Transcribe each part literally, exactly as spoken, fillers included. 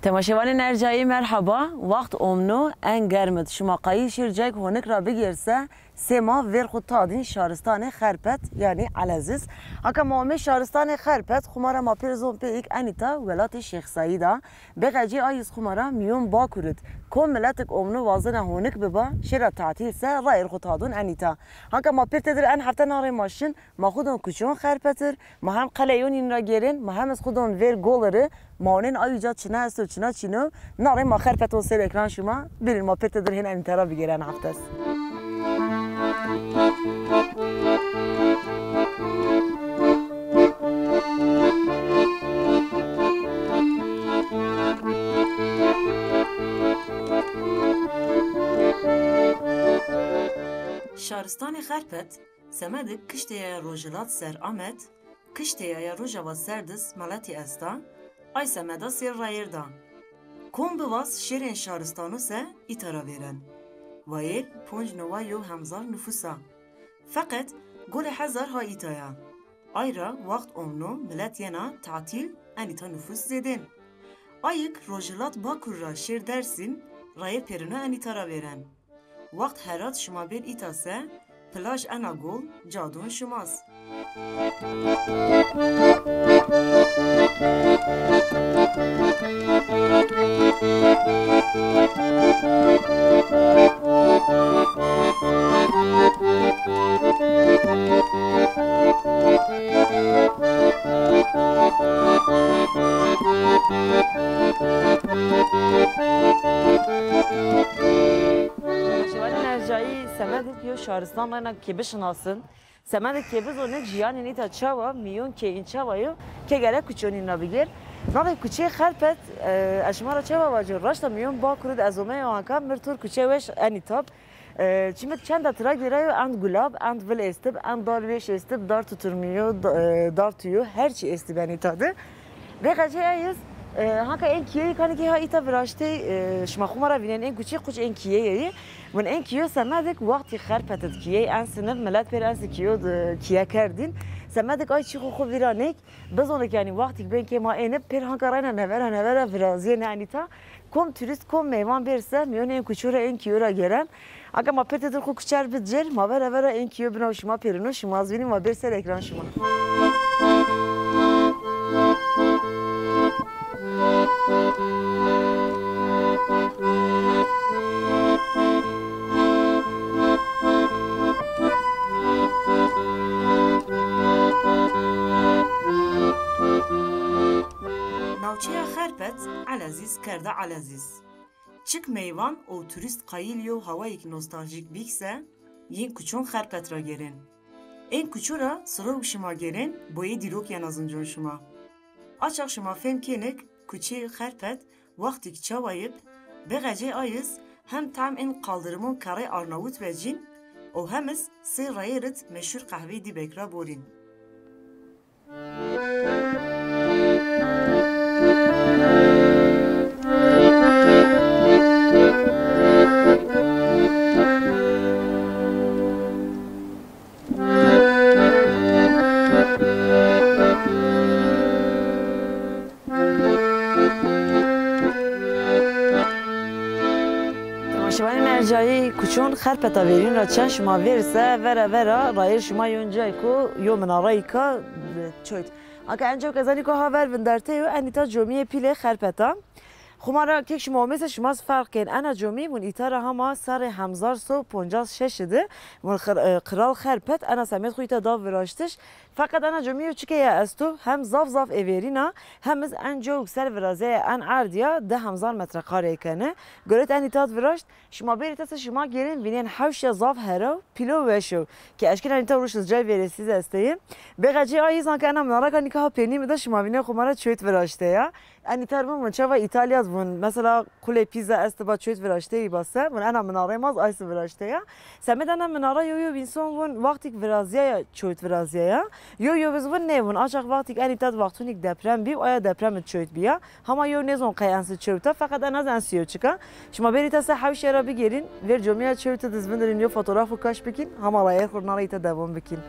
Temaşevanên ercayî merheba. Waxt omno, en germ id. Şima qayîl şêr cayêk honik ra bigêr se, sê ma vêr xwu tadîn şaristanê Xerpet, yanî Elezîz. Haka ma omê şaristanê Xerpet, xwu ma ra ma pêr zon pê îk enîta welatê Şêx Seîd a. Bêqecê ay iz xwu ma ra mîyon Bakur id. Kom miletik omno wazena honik biba, şêra tatîl se, rayêr xwu tadon enîta. Haka ma pêr têdir en hefte narê ma şin, ma xwu don kuçon Xerpet ir, ma hem qeleyon yin ra gêrên, ma hem iz xwu don vêr gol iri, ma onên ay uca çina esto, çina çîno. Narê ma Xerpet on ser ekran şima. Bêrîn ma pêr têdir hên enîta ra bigêrên heftes. Şaristanê Xerpet, semedik kiştê yaya rojhilat ser Amed, kiştê yaya rojava serdis Meletî esta, ay semeda sêr rayêr da. Kom bivas şêrên şaristano se îta ra vêren. Wayêr ponc nowa yew hemzar nufus a. Feqet golê hezar ha îta ya. Ay ra waxt omno milet yena tatîl, enîta nufus zêdên. Ayik rojhilat Bakur ra şêr Dersîm, rayêr pêrino enîta ra vêren. Waxt Herat şima bêr îta se, plaj ena gol, cadon şimas. Şivanê Nercayî, semedik yo şaristan reyna ke bişinasin. Semedik ke bizonik jiyanên îta çawa, mîyon keyîn çawa yo, ke gerek kuçonîn ra bigêr. Navê kuçeyê Xerpet, e, ez şima ra çawa vacî, raşta mîyon Bakur id ez omeyo anka, mi rê to rê kuçe weş enîta b. E, çimik çenda tira gêrayo, end gulab, end vil êstib, end dar vêş êstib, dar tuturmîyo, da-, e, dar tuyo, her çî êstib enîta de. Bêqecê ez, e, hanka ên kîyeyî kanî ke ha îta viraştey, e, şima xwu ma ra vînên ên kuçî quç ên kîyeyî. Vun ên kîyo semedik wextî Xerpet id kîyey en siniv, milet pêr en si kîyo, e, kîye kerdîn. Semedik ay çî xwu xwu vîra nêk, bizonik yanî wextîk bên ke ma ênib pêr hanka reyna nevera nevera virazîyê ne enîta. Kom turîst, kom meyvan bêr se, mîyonê ên kuço ra ên kîyo ra gêren. Aga ma pêr têdir xwu kuçer bid cêr, ma vera vera ên kîyo binaw şima pêrino, şima ez vînî ma bêr ser ekran şima. Navçeya Xerpet, Elezîz, kerda Elezîz. Çik meyvan û turîst qayîl yew hawayêk nostaljîk bîk se, yên kuçon Xerpet ra gêrên. Ên kuço ra sirowk şima gêrên, boyê dîrok yena zincon şima. Açax şima fêm kênik, kuçeyê Xerpet wextîk çawa yib, bêqecê ay iz hem tam ên qaldirimon kerrê Arnavut vecîn û hem iz sey rayêr id meşhur qehveyê Dîbek ra borîn. Temaşevanên ercayî, kuçon Xerpeta verîn ra çend şima vêr se, vera vera rayêr şima yon cayêko yo minarayîka çoyt. Aka enco ke ez enîko ha ver vinderteyo, enîta comîyê pîlê Xerpeta. Xwu ma ra kek şima omê se şima zî ferq kên. Ena comî vun îta ra hema serrê hemzar so poncas şeş idi. Vun xir-, e, Kral Xerpet ena semêd xwu îta da viraştiş. Feqet ena comî yo çike ya esto, hem zaf zaf êverîn a, hem iz en cewk ser virazîyaya en erdî ya di hemzar metrekareyê keni. Goret enî tat viraşt, şima bêrî tese şima gêrên vînên hewş ya zaf herew, pîlo weş o. Ke eşkên enî ta rûş iz cay vêrêsîz esteyê. Bêqecê ay iz anke ena minaraka nîka ha pênî mi de şima vînên xwu ma ra çoyt viraşte ya. Enî tar vun, vun çava Îtalya vun, mesela Qulê Pîza estiba çoyt viraşteyî base, vun ena minareyê ma z ay si viraşte ya. Semed ena minara yo yo însan vun wextîk virazîyaya çoyt virazîyaya. Yo yo iz vun nê vun, açax wextîk enî tat wextunîk deprem bî, aya deprem id çoyt bîya. Hama yo nêzon qey en si çewt a, feqet en az en si yo çik a. Şima bêrî ta se hewşe ra bigêrîn, vêr comîya çewt id iz vindirîn, yo fotograf xwu kaş bikîn, hama rayêr xwu rina ra îta dewam bikîn.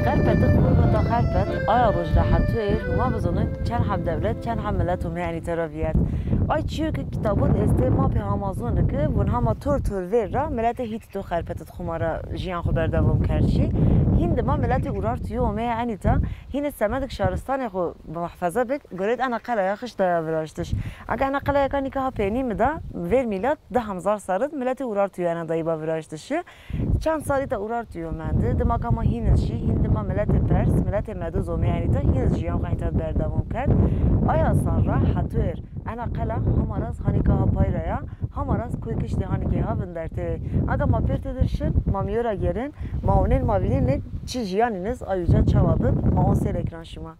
Xerpeti, Xorvata Xerpet, aya roj ra heto êr, Huma bizonê çend heb dewlet, çend heb milet omê enî tera vîyert. Ay çîyo ke kitabon estê, ma pê hama zonê ke vun hama tor tor vêr ra miletê Hîtîto Xerpeti de Huma ra jîyan xo berdewam kerd şî. Hîn dima miletê Urartîyo omê enî ta, hînê semedik şaristanê xo muhafeze bik, goreyt ena qelaya xişt daya viraştiş. Eke ena qelaya ka nîka ha peynî mi da, vêr mîlad di hemzar serr id miletê Urartîyo ena dayîba viraştişî. Çend serr îta Urartîyo mendi, dima ka ma hîn iz şî, hîn dima miletê Pers, miletê Medo zî omê enî ta, hîn iz jîyan xo enî ta berdewam kerd. Aya serr ra heto êr ena qela hama ra zî hanî ka ha pay ra ya, hama ra zî koy kiştê hanî ke ha vindertê. Aga ma pêr têdir şin, ma mîyo ra gêrin, ma onên, ma vînên nê çi jîyan în iz, ay uca çawa bib, ma on sêr ekran şima.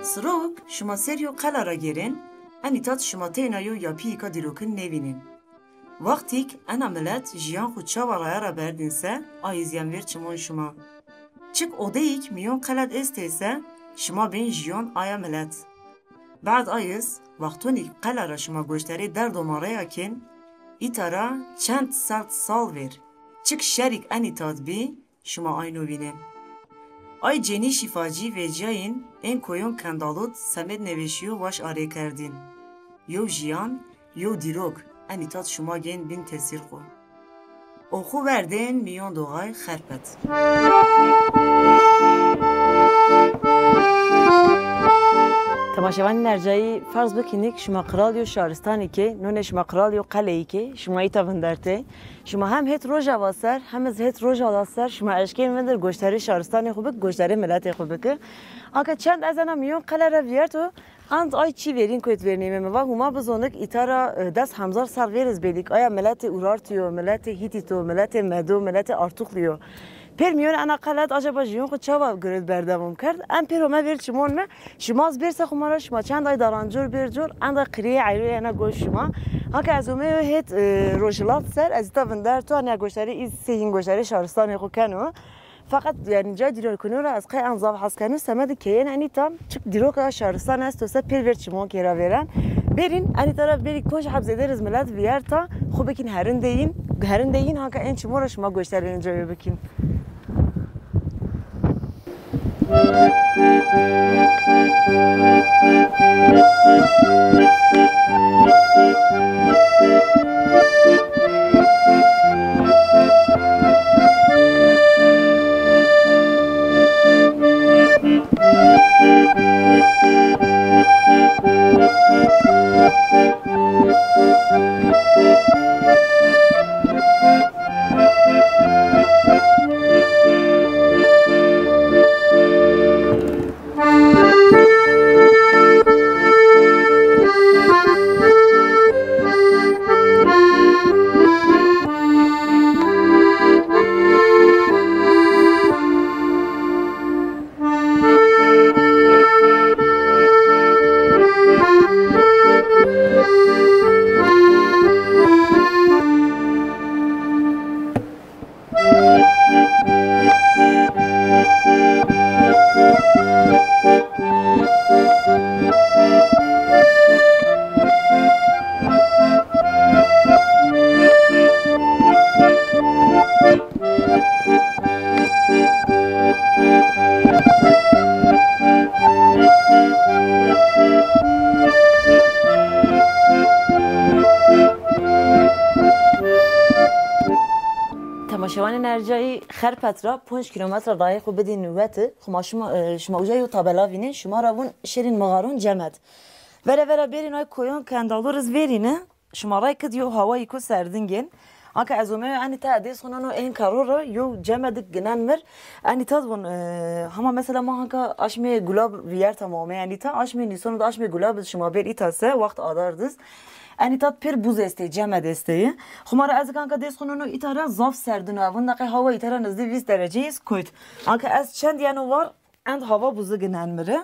Sirok, şima ser yo qela ra gêrên, enî tat şima teyna yo yapîyîka dîrokin nêvînên. Wextîk ena milet jîyan xo çawa raya ra berdîn se, ay iz yen vêr çimon şima. Çik odeyîk mîyon qela d estê se, şima bên jîyon aya milet. Bad ay iz, wextonîk qela ra şima goştarê derd û mareya kên, îta ra çend sed sal vêr, çik şerîk enî tat bî, şima ay no vînên. Ay cenî şîfacî vecîyayîn ên koyon Kendalû d semêd nêweşîyo waş arê kerdîn. Yo jîyan, yo dîrok, enî tat şima gên bîn tesîr xo. O xo verdên mîyon doğay Xerpet. Temaşevanên ercayî, ferz bikînîk şima qral yo şaristanî kê, nonê şima qral yo qeleyî kê, şima îta vindertê. Şima hem hêt Rojava ser, hem iz hêt Rojava ser, şima eşkên vindir goştarê şaristanê xo bik, goştarê miletê xo biki. Aka çend ez ena mîyon qela ra vîyerto, And ay çî verîn koyt vernîme mi va, Huma bizonîk îta ra, e, des hemzar serr vêr iz bêlîk aya miletê Urartî yo, miletê Hîtît o, miletê Medo, miletê Artuxlî yo. Pêr mîyon ena qela d acaba jîyon xo çawa girêt berdewam kerd? En pêro me vêr çimon mi, şima zî bêr se Huma ra, şima çend ay darancor bêr cor, enda qirîyê eyroyê ena goş şima. Haka ez omeyo hêt, e, rojhilat ser, ez îta vinderto, hanî goştarê îz sê hîn goştarê şaristanê xo keno. Feqet, yanî, ca dîrokîno ra ez qey en zaf hes keno, semedê keyên enî ta, çik dîroka şaristan esto se pêr vêr çimon kê ra vêren. Bêrîn, enî ta ra bêrî koj heb zêder iz milet vîyerta, xo bikîn herindeyîn, herindeyîn haka ên çimo ra şima goştarê encayo bikîn. Temaşevanên ercayî, Xerpet ra ponc kîlometre rayê xo bidîn weti. Xo ma şima, e, şima uca yo tabela vînên, şima ra vun şêrîn mixaron cemed. Vera vera bêrîn ay koyon Kendalû riz vêrîne. Şima ray kid yo hawayîko serdin gên. Anka ez omeyo enî ta dês xo nono ên karo ra yo cemedik ginen mir. Enî ta d vun, e, hama mesela ma hanka aşmê gulab vîyerta ma omey enî ta. Aşmê nîson id, aşmê gulab id şima bêr îta se, wext adar diz. Enî ta d pêr buz estê, cemed estê. Xo ma ra ez hanka dês xo nono îta ra zaf serdin o. Vun deqe hawa îta ra nizdî vîst dereceyî iz koyt. Anka ez çend yeno war, End hava buzi ginen mi ri.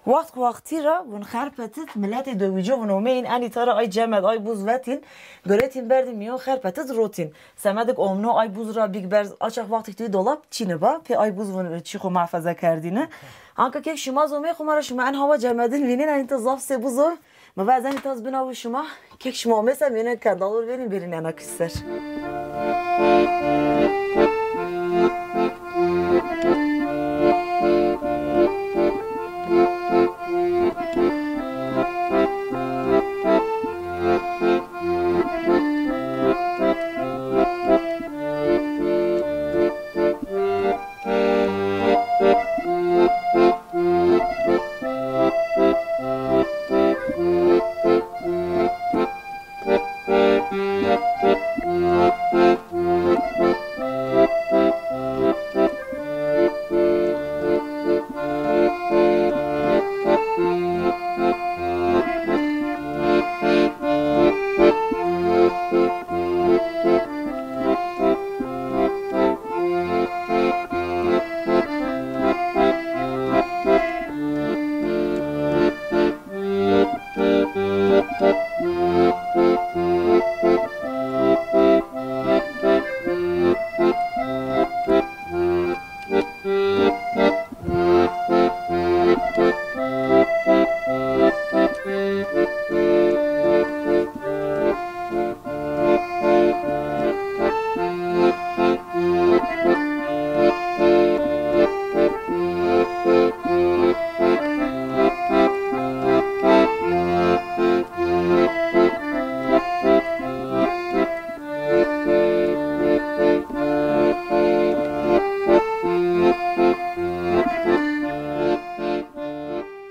Waxt waxt î ra vun Xerpetid miletê dewîco vun omeyin enî tara ay cemed, ay buz vetîn, guretîn berdîn mîyon Xerpetid rotîn. Semedik omno ay buz ra bîg berz, açax wextîk dî dolab çîni ba, pê ay buz vun çî xo muhafaza kerdîni. Anka kek şima zî omey xo ma ra şima en hawa cemedin vînin, enî ta zaf sê buz o. Mi va ez enî taz binawo şima, kek şima omê se mîyanê kerdalor bêrîn, bêrîn ena kişt ser.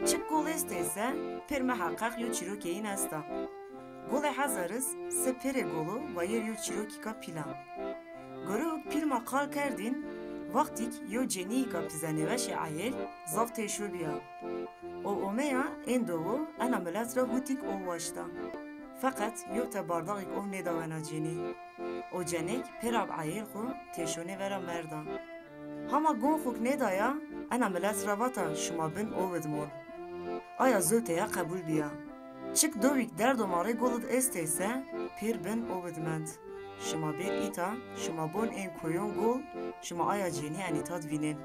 Çik gol estê se, pêr miheqeq yo çîrokê yin esta. Golê Hezariz se pêrê golo wayîr yo çîrokîka pîl a. Gorewik pîl ma qal kerdîn, wextîk yew cenîyîka pizenêweşê eyêl zaf têşo bîya. O omeya ên dowo ena milet ra hutîk o waşta. Feqet yew tebardaxîk o nêdaw ena cenî. O cenêk pêra bi eyêl xwu têşonê vera merda. Hama gon xwu ki nêdaya, ena milet ra vata şima bin o id mon. Aya zewtê ya qebul bîya. Çik dowîk derdo ma rê gol id estê se, pêr bin o id mend. Şima bêr îta, şima bon ên koyon gol, şima aya cenî enîta di vînên.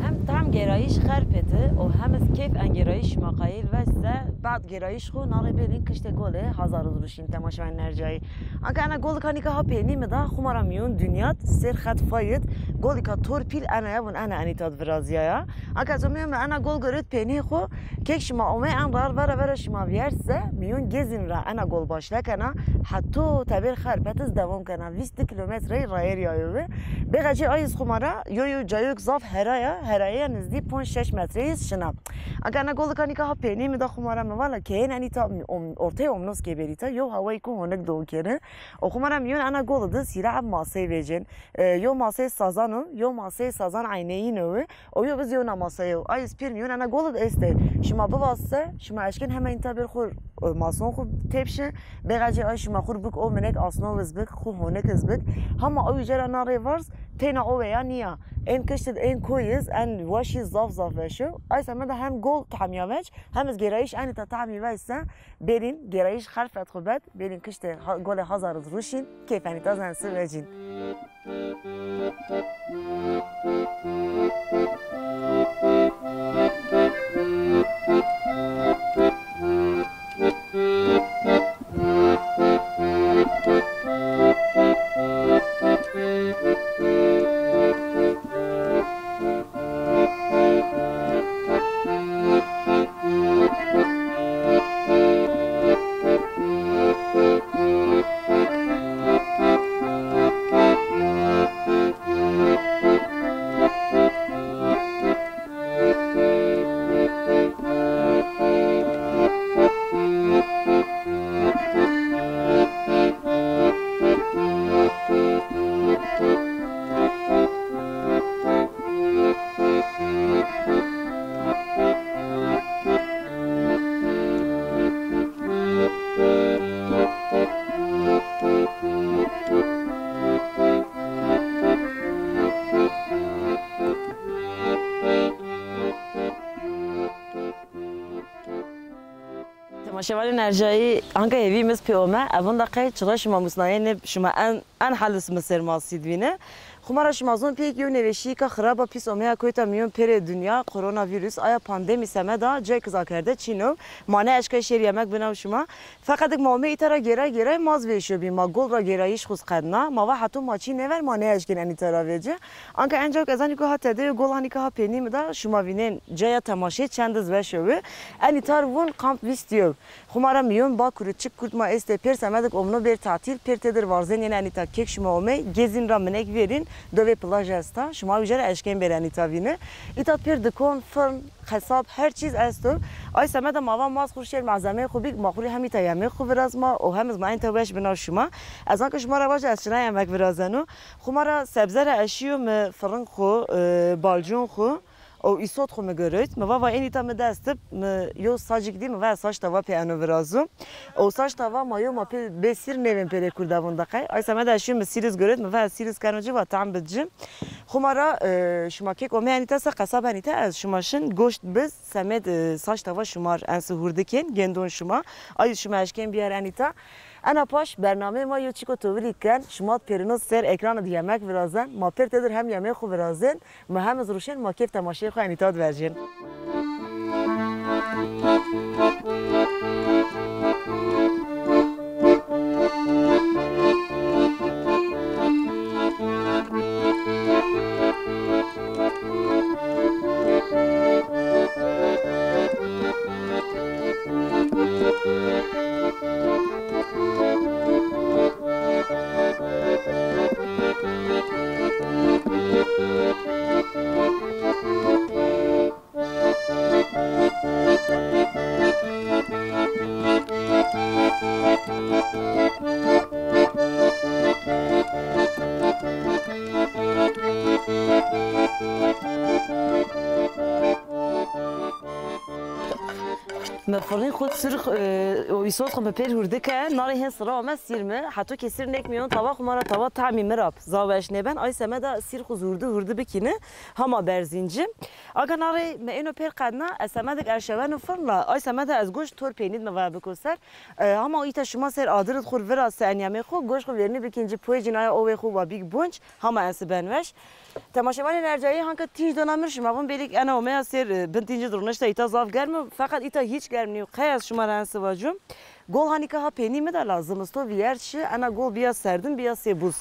Hem tam gêrayîş xerpêti û hem iz keyf en gêrayîş şima qayîl vest se, bad gêrayîş xwu na rê bêrîn kiştê golê Hazar id ruşîn temaşewenên ercayî. Anka ena golika nîka ha peynî mi da, xwu ma ra mîyon dinyat, sêr xet fayit, golika tor pîl ena ya vun ena enîta di virazîyaya. Anka ez omîyo mi ena gol gorêt peynî xwu, kek şima omey en rar vera vera şima vîyert se, mîyon gezîn ra ena gol başle kena, heto tebêr xerpet iz dewam kena, vîst di kîlometreyî rayêr yayo wi. Bêxecî ay iz xwu ma ra yo yo cayok zaf heraya, heraya nizdî ponc şeş metreyî iz şina. Anka ena golika nîka ha peynî mi da xwu ma ra mi vala keyên enîta om-, orteyê omnoskê bêrîta, yew hawayî ku honik dow keni. O xwu ma ra mîyon ena gol id iz hîrê eb masey vecên. E, yo masey sazan o, yo masey sazan eyneyîn o wi. O yo biz yo na masey o. Ay iz pîr mîyon ena gol id estê. Şima bivaz se, şima eşkên hema înta bir xwu, e, mason xwu tepşi. Bêxecê ay şima xwu bik o minek asno iz bik, xwu honik iz bik. Hama o uca ra na rê varz, teyna o weya nîya. Ên kişt id, ên koy iz, en weş iz zaf zaf weş o. Ay semeda hem gol tahmîya vec, hem iz gêrayîş enîta tahmî vec se, bêrîn gêrayîş xerfet xwu bed, bêrîn kiştê ha-, golê Hazar id ruşîn, keyf enîta zensi vecîn. Şevalê Nercayî, anka hêvî mi zî pê ome, evunda qey çira şima musnayene, şima en, en helis mi ser ma sîd vîne. Xuma ra şima zon pêk yew nêweşîyêka xiraba pîs omeya kewta mîyon pêrê dinya, koronavîrus, aya pandemî semeda cayê kizakerde çin o. Ma nêeşkay şêr yemek binaw şima. Feqetik ma omey îta ra gêray gêray ma zî vêşo bî. Ma gol ra gêrayîş xwu zî qedna. Ma va heto ma çî nêver ma nêeşkên enîta ra vêci. Anka encawk ez anî ku ha tede yo gol hanîka ha peynî mi da şima vînên. Caya temaşê çend iz weş o wi. Enîta ri vûn kamp vîst yew. Xuma ra mîyon Bakur û çik kurd ma estê pêr semedik omno bêr tatîl, pêr têdir varzên yenê enîta kêk şima omey, gezîn ra minek vêrîn, dovê plaj esta. Şima wîja ra eşkên bêr enîta vîni. Îta pêr dikon, firn, qesab, her çîz esto. Ay semeda ma va ma zî xwu şêr malzemeyê xwu bîk, ma xwu rê hem îta yemê xwu virazma û hem iz ma enîta weş binaw şima. Ez anka şima ra vaja ez çina yemek virazeno. Xuma ra sebze ra eşîyo mi firin xwu, e, balcon xwu. O îsot xwu mi girewt. Mi va va enîta mi dest ib, mi yo sacik dî, mi va ez saç tava pê eno virazu. O saç tava ma yo ma pê bê sîr nêvên pêrê kurdavûn de qey. Ay semeda eşîyo mi sîriz girewt, mi va ez sîriz keno ci va tam bid ci. Xuma ra, e, şima kêk omê enîta se qesab enîta ez şima şin goşt biz semed, e, saç tava şima r ensi hurdikên, gendon şima. Ay şima eşkên biyar enîta. Ena paş bernameyê ma yo çîko tovilî ken, şima pêrino ser ekranê di yemek virazen, ma pêr têdir hem yemê xwu virazên, mi hem iz ruşên, ma kêf temaşeyê xwu enîta di vercên. Mi firîn xwu sirx, e, o îsot xwu mi pêr hurdi ke, narê hên sira ome sîr mi. Heto ke sîr nêk mîyon tawa xwu ma ra tawa tamî mi ra za weş nêben. Ay semeda sîr xwu zî hurdi hurdi bikîni, hama berzîn ci. Aga narê mi êno pêr qedna, ez semedik erşeweno firn ra, ay semeda ez goşt tor peynî di mi va biko ser. E, hama îta şima ser adir id xwu r viraz se en yemê xwu, goşt xwu vêrnî bikîn ci poyê cîn aya owê xwu wa bîk bunc, hama ensi ben weş. Temaşevanên ercayî hanka tînc dona mir şima vûn bêrîk ena omeya ser, e, bin tînci di rûnişta îta zaf germ o. Feqet îta hîç germ nîyo. Qey ez şima ra ensi vacûm. Gol hanîka ha peynî mi de la zimisto vîyer şi, ena gol bîya serdin bîya sê buz.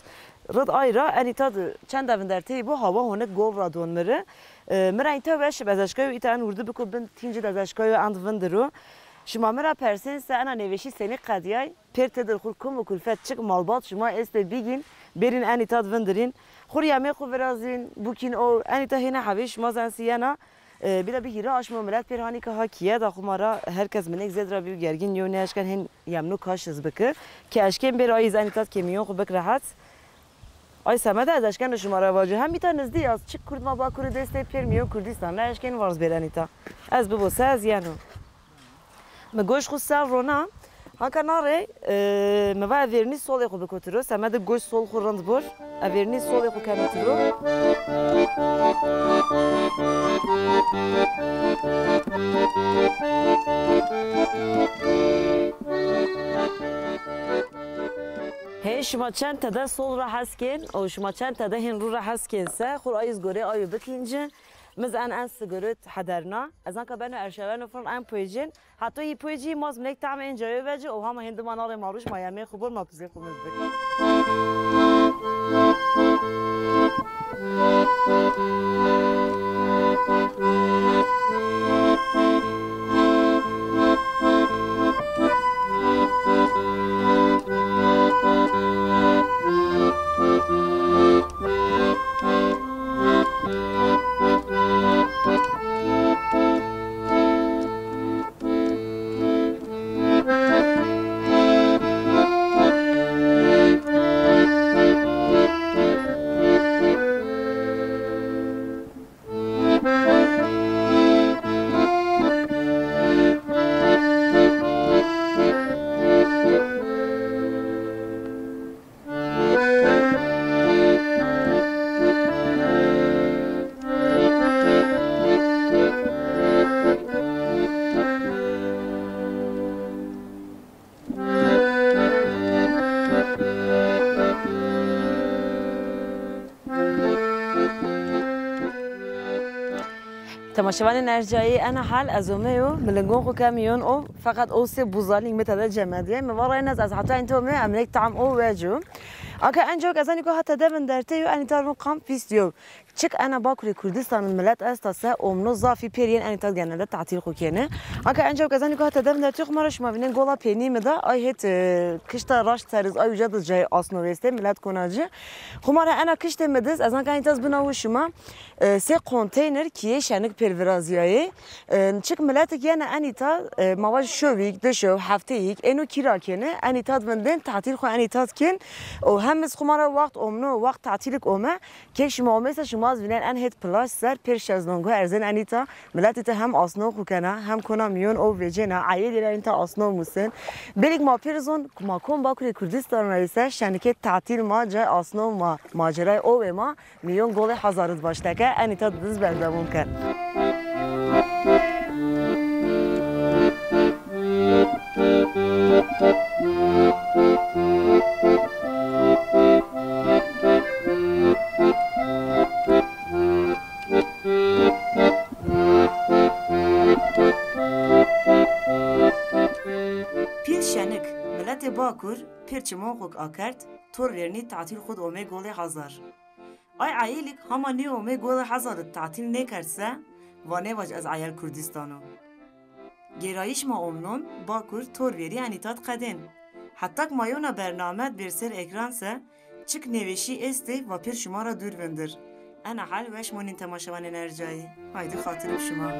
Rid ay ra enîta di çend evinder tey bo hawa honik gol ra don mi ri. E, mi ra înta weş ib ez eşkayo îta en hurdi biko bin tînci di ez eşkayo en di vindiru. Şima mi ra persên se ena nêweşî senî qedîyay? Pêr têdir xwu r kum û kulfet çik malbat şima estê bîgîn, bêrîn enîta di vindirîn. Xwu r yemê xwu virazîn, bûkîn o, enîta hêna hevê şima zensi yena. E, bîle bi hîrê aşmo milet pêr hanîka ha kîye da xwu ma ra her kes minek zêd ra bî û gergîn yew nêeşken hên yemnû kaş iz biki. Ke eşkên bêr ay iz enîta di ke mîyon xwu bik rehet. Ay semeda ez eşkeno şima ra vacî. Hem îta nizdî ya, çik kurd ma Bakurî destê pêr mîyon Kurdîstan ra eşkên varz bêr enîta. Ez bibo se ez yeno. Mi goş xwu ser rona. Hanka na rey, e, mi va ez vêrnî solê xwu biko tiro. Semedê goş sol xwu rind bur. Ez vêrnî solê xwu keno tiro. Hey, şima çend tede sol ra hes kên û şima çend tede hên rû ra hes kên se, xwu r ay iz gorê ayo bikîn ci. Mi zî en, en sigorot hederna. Ez anka beno erşeweno firn en poyê cîn. Hato hî poyê cî ma zî minek tam en cayo veci û hama hên dima narê ma rûş ma yemê xwu bor ma pizê xwu miz bik. Temaşevanên ercayî, ena hal ez omeyo, mi lingon xo ke mîyon o, feqet o sê buzalîng mi tede cemedîye. Mi va rayna ez, ez heta ento mi emrek tam o weco. Aka enco ez enî ko heta de vindertê yo, enî ta ron kamp vîst yo. Çik ena Bakurê Kurdistan'ın milet esta se, omno zafî pêr yên enî ta genelde tatil xo kêne. Aka enco ez enî ko heta de vindertê xo ma ra şima vînên gola peynî mi da, ay hêt, e, kişta raşt seriz, ay uca da cay asno vêstê, milet kona ci. Xo ma ra ena kiştê mi diz, ez anka enî ta ez bina wu şima. E, sê konteyner kîyê şenik pêr virazîyayê. E, çik miletik yena enî ta, e, ma vaj şewîk, di şew, hefteyîk, êno kîra kêne, enî ta di vindên, tatil xo enî ta di kên. Û hem iz xo ma ra waxt omno, waxt tatilik ome. Kê şima omeysa şima iz vînen en hêt plaj ser, pêr şezlongo erzên enî ta. Miletî ti hem asno xo kena, hem kona mîyon o vecêna, eyêdî ra enî ta asno musin. Belîk ma pêr zon, ma kom Bakurê Kurdistan ra ise, şenikê tatil ma, cay asno ma, macerayê owê ma. Mîyon Golê Hazar id başteke, enî ta diz berdewam ken. Pîl şenik, miletê Bakur, pêr çimon xo akerd, tor vernî tatil xo d omê Golê Hazar. Ay eyêlik hama nêomê Golê Hazar id tatil nêkerd se, va nêvac ez eyel Kurdistan o. Gêrayîş ma omnon, Bakur, tor vêrî enî ta d qedên. Hetak ma yewna bername d bêr ser ekran se, çik nêweşî estê, va pêr şima ra dûr vindir. Ena hal weş monîn temaşevanên ercayî. Haydî xatirê bi şima.